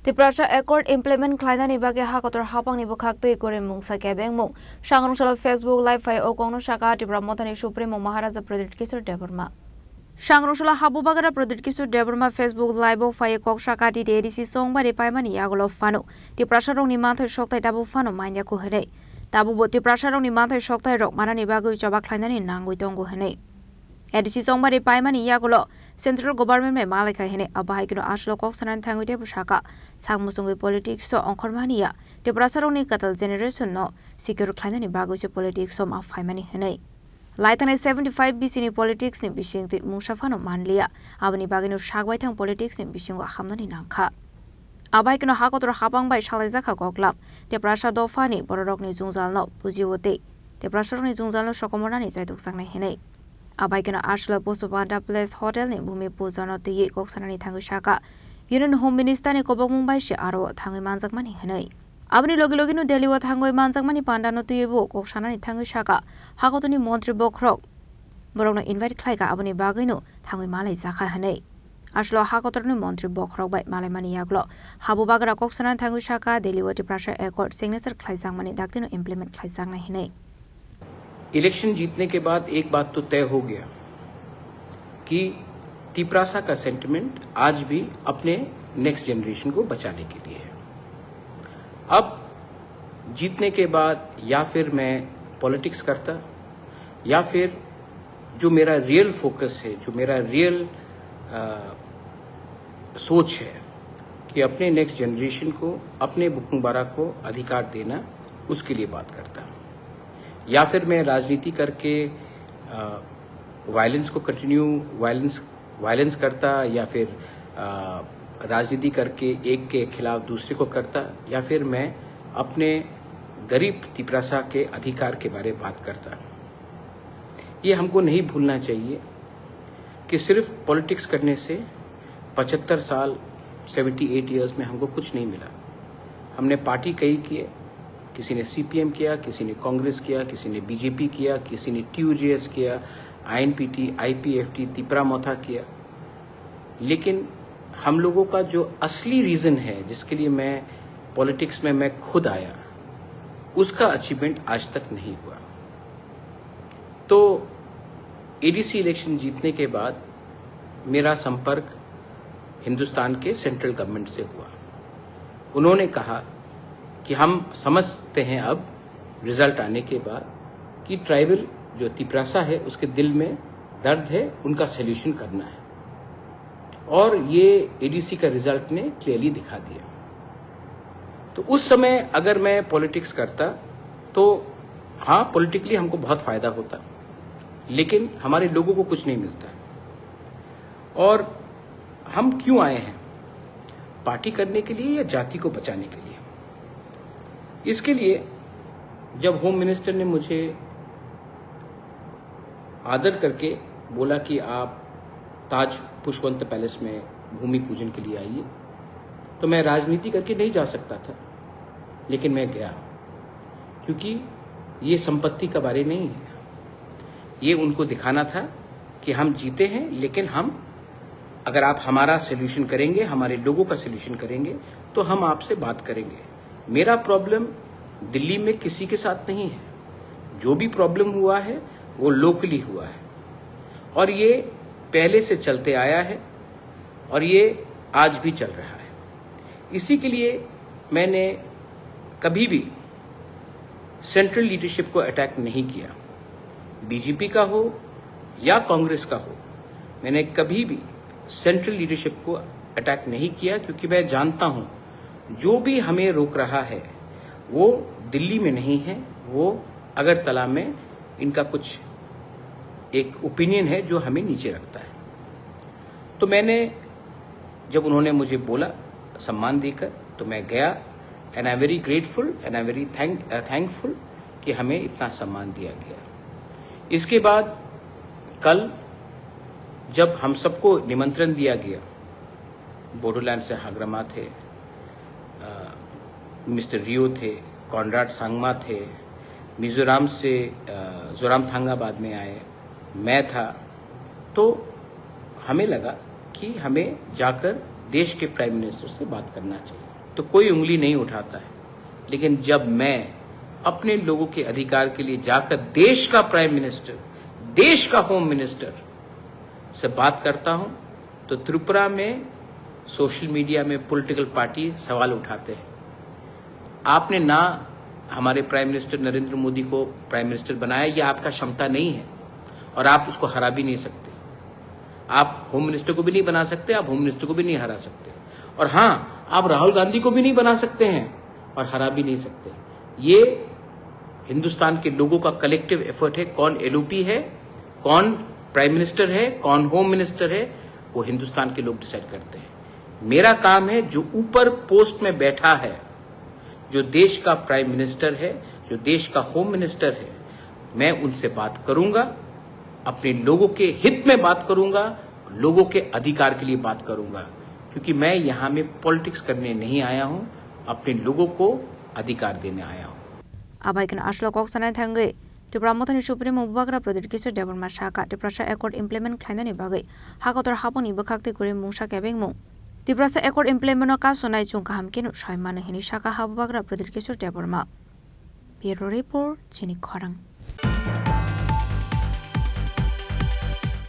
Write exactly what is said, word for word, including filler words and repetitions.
Tiprasa Accord implement khlainani bagwi ha kotor hapangni bwkhak twi kwrwi mungsa kebengmung. Sangrungsalo Facebook Live phai o kokno saka Tipra Mothani Supremo Maharaja Pradyut Kishore Debbarma. Sangrungsalo Habubagra Pradyut Kishore Debbarma Facebook Live o phai kok saka T T A D C chongbari paimani yagulo phano Tiprasa rokni manthai sokthai tabuk phano manya kuhwnwi. Tabukbo Tiprasa rokni manthai sokthai rok manani bagwi choba khlainani nangwi tongo hwnwi. A D C chongbari paimani yagulo Central Government bai malai khai hwnwi abo hai kheno aswk kok sanani thangwi teibo saka. Sak muchungwi politics o ongkhormani ya Tiprasa rokni kwtal generation no secure khlainani bagwi se politics o ma phaimani hwnwi. Lai thangnai seventy five B C ni politics ni bising twi mungsa phano manliya, aboni bagwino sak baithang politics ni bisingo hamnani nangkha. Abai kheno ha kotor hapang bai salaijakha koklam, Tiprasa dophani bororokni jungjalno bujiwo tei Tiprasarokni jungjalno sokomornani chaitokjaknai hinwi. Abai kheno Aswla Pushpabanta Place Hotel ni bhumi pujano twiwi kok sanani thangwi saka, Union Home Minister ni kobokmung bai se aro thangwi manjakmani hinwi. Aboni logi logino Delhi o thangwi manjakmani pandano twiwi bo kok sanani thangwi saka, hakotoni montri bokhorok borokno invite khlaika, aboni bagwino thangwi malai jakha hinwi. Aswlo ha kotorni montri bokhorok bai malaimani yagulo Habubagra kok sanani thangwi saka, Delhi o Tiprasa Accord signature khlaijakmani daktino implement khlaijaknai hinwi. Election जीतने के बाद एक बात तो तय हो गया कि तिपरासा का सेंटिमेंट आज भी अपने नेक्स्ट जनरेशन को बचाने के लिए है। अब जीतने के बाद या फिर मैं पॉलिटिक्स करता, या फिर जो मेरा रियल फोकस है, जो मेरा रियल सोच है कि अपने नेक्स्ट जनरेशन को, अपने बुकुंग बारा को अधिकार देना, उसके लिए बात करता। या फिर मैं राजनीति करके वायलेंस को कंटिन्यू वायलेंस वायलेंस करता, या फिर राजनीति करके एक के खिलाफ दूसरे को करता, या फिर मैं अपने गरीब तिपरासा के अधिकार के बारे में बात करता। ये हमको नहीं भूलना चाहिए कि सिर्फ पॉलिटिक्स करने से पचहत्तर साल, सेवेंटी एट ईयर्स में हमको कुछ नहीं मिला। हमने पार्टी कई किए, किसी ने सीपीएम किया, किसी ने कांग्रेस किया, किसी ने बीजेपी किया, किसी ने टीयूजेएस किया, आईएनपीटी, आईपीएफटी, तिपरा मोथा किया। लेकिन हम लोगों का जो असली रीज़न है, जिसके लिए मैं पॉलिटिक्स में मैं खुद आया, उसका अचीवमेंट आज तक नहीं हुआ। तो एडीसी इलेक्शन जीतने के बाद मेरा संपर्क हिंदुस्तान के सेंट्रल गवर्नमेंट से हुआ। उन्होंने कहा कि हम समझते हैं अब रिजल्ट आने के बाद कि ट्राइबल जो तिपरासा है, उसके दिल में दर्द है, उनका सॉल्यूशन करना है। और ये एडीसी का रिजल्ट ने क्लियरली दिखा दिया। तो उस समय अगर मैं पॉलिटिक्स करता तो हाँ, पॉलिटिकली हमको बहुत फ़ायदा होता, लेकिन हमारे लोगों को कुछ नहीं मिलता। और हम क्यों आए हैं, पार्टी करने के लिए या जाति को बचाने के लिए? इसके लिए जब होम मिनिस्टर ने मुझे आदर करके बोला कि आप ताज पुष्पवंत पैलेस में भूमि पूजन के लिए आइए, तो मैं राजनीति करके नहीं जा सकता था, लेकिन मैं गया, क्योंकि ये संपत्ति का बारे नहीं है। ये उनको दिखाना था कि हम जीते हैं, लेकिन हम, अगर आप हमारा सॉल्यूशन करेंगे, हमारे लोगों का सॉल्यूशन करेंगे, तो हम आपसे बात करेंगे। मेरा प्रॉब्लम दिल्ली में किसी के साथ नहीं है। जो भी प्रॉब्लम हुआ है, वो लोकली हुआ है, और ये पहले से चलते आया है और ये आज भी चल रहा है। इसी के लिए मैंने कभी भी सेंट्रल लीडरशिप को अटैक नहीं किया। बीजेपी का हो या कांग्रेस का हो, मैंने कभी भी सेंट्रल लीडरशिप को अटैक नहीं किया, क्योंकि मैं जानता हूँ जो भी हमें रोक रहा है वो दिल्ली में नहीं है, वो अगरतला में इनका कुछ एक ओपिनियन है जो हमें नीचे रखता है। तो मैंने, जब उन्होंने मुझे बोला सम्मान देकर, तो मैं गया, and I am very grateful and I am very thank thankful कि हमें इतना सम्मान दिया गया। इसके बाद कल जब हम सबको निमंत्रण दिया गया, बोडोलैंड से हाग्रामा थे, मिस्टर रियो थे, कॉनराड संगमा थे, मिजोरम से जोराम थांगा बाद में आए, मैं था, तो हमें लगा कि हमें जाकर देश के प्राइम मिनिस्टर से बात करना चाहिए। तो कोई उंगली नहीं उठाता है। लेकिन जब मैं अपने लोगों के अधिकार के लिए जाकर देश का प्राइम मिनिस्टर, देश का होम मिनिस्टर से बात करता हूं, तो त्रिपुरा में सोशल मीडिया में पॉलिटिकल पार्टी सवाल उठाते हैं। आपने ना हमारे प्राइम मिनिस्टर नरेंद्र मोदी को प्राइम मिनिस्टर बनाया, यह आपका क्षमता नहीं है और आप उसको हरा भी नहीं सकते। आप होम मिनिस्टर को भी नहीं बना सकते, आप होम मिनिस्टर को भी नहीं हरा सकते। और हाँ, आप राहुल गांधी को भी नहीं बना सकते हैं और हरा भी नहीं सकते। ये हिंदुस्तान के लोगों का कलेक्टिव एफर्ट है। कौन एलओपी है, कौन प्राइम मिनिस्टर है, कौन होम मिनिस्टर है, वो हिंदुस्तान के लोग डिसाइड करते हैं। मेरा काम है, जो ऊपर पोस्ट में बैठा है, जो देश का प्राइम मिनिस्टर है, जो देश का होम मिनिस्टर है, मैं उनसे बात करूंगा, अपने लोगों के हित में बात करूंगा, लोगों के अधिकार के लिए बात करूंगा, क्योंकि मैं यहाँ में पॉलिटिक्स करने नहीं आया हूँ, अपने लोगों को अधिकार देने आया हूँ। Abai kheno aswk kok sanai thangwi Tipra Mothani Supremo Bubagra Pradyut Kishore Debbarma sakha, Tiprasa Accord implement khlainani bagwi hakotor haboni bwkhak tei kwrwi mungsa kebengmung. Tiprasa Accord implement no kasonai chwng kaham kheno sai mano hinwi sakha ha Bubagra Pradyut Kishore Debbarma. Bureau Report, Chini Khorang.